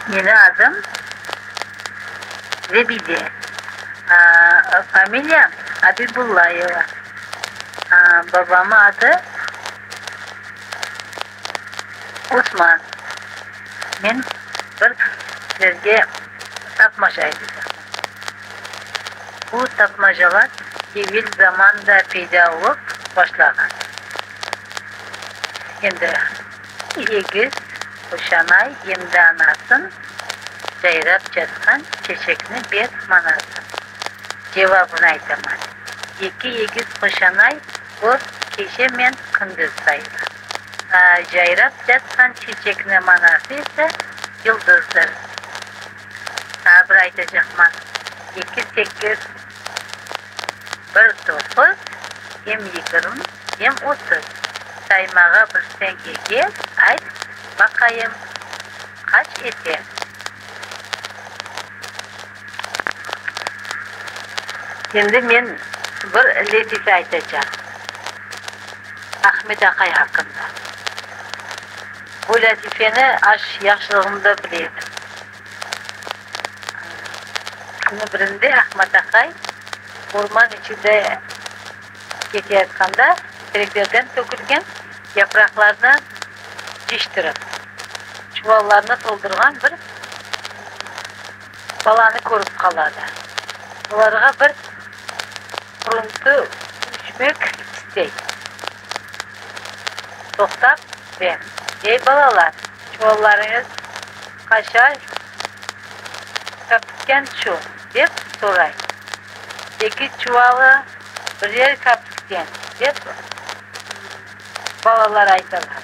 Meni adım Zebide, familiyam Abibullayeva, babamı adı Osman. Men bir sizlerge tapmaca aytacaqman. Bu tapmacalar evel zamanda peyda olıp başlağan. Endi egiz qoşanay emdi anasın, Cayrap catqan çeçekni ber manasın. Cevabını aytaman, Eki egiz qoşanay o gece men kündiz sayıla. Cayrap catqan çeçekni manası ise yıldızdır. Daa bir aytacaqman, eki sekiz, bir toquz, em yigirmi, em 30. Saymağa bilseñ eger, ayt, baqayım, qaç ete? Endi men bir letife aytacam Ahmet aqay aqqında. Bu lâtifeni aş yaşlığımda bile edim. Künü birinde Ahmet aqay orman içinde keteyatqanda tereklerden tökülgen yapraqlarnı cıyıştırıp, çuvallarına toldurğan bir balanı körip qaladı. Olarğa bir quruntı ücmek istey. Toqtap ve, Ey, balalar, çuvallarıñız qaça kapikten şu? dep soray. Eki çuvalı birer kapikten, dep balalar aytalar.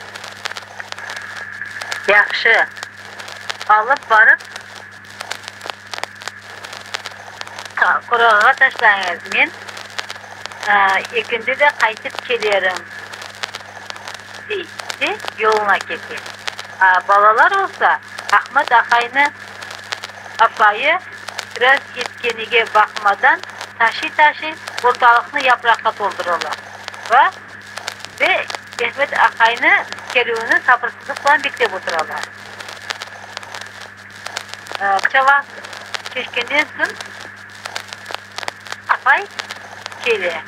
Yahşı, alıp barıp qorağa taşlañız, men ekindi de qaytıp kelerim, dey de yoluna kete. Balalar olsa, Ahmet aqaynı apayı itiraz etkenige baqmadan, taşıy-taşıy ortalıqnı yapraqqa tolduralar ve Ahmet aqaynı kelüvini sabırsızlıqla beklep oturalar. Qıça vaqıt keçkenden soñ aqay kele.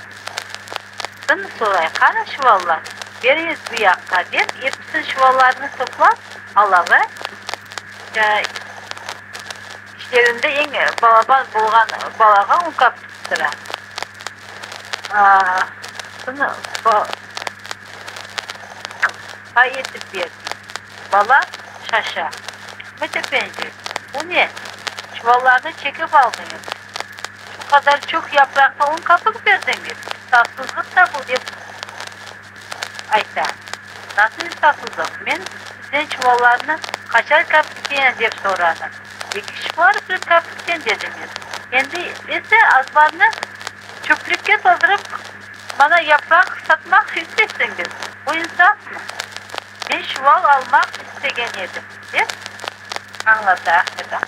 Soñ soray, Qana çuvallar, beriñiz bu yaqqa, dep, episiniñ çuvallarını toplap ala ve içlerinde eñ balaban bolğan balağa un kapik tuttıra. Soñ Pay etip ber, dey. Bala şaşa. Ahmet efendi, bu ne? Çuvallarnı çekip aldıñız. Şu qadar çoq yapraqqa un kapik berdiñiz? İnsafsızlıq da bu, dep ayta. Nasıl insafsızlıq? Men sizden çuvallarnı qaçar kapikten dep soradım. Eki çuval bir kapikten dediñiz. Endi ise azbarnı çöplükke toldurıp, Maña yapraq satmaq isteysiñiz, bu insafmı? Men çuval almaq istegen edim, dep añlata Ahmet ağa.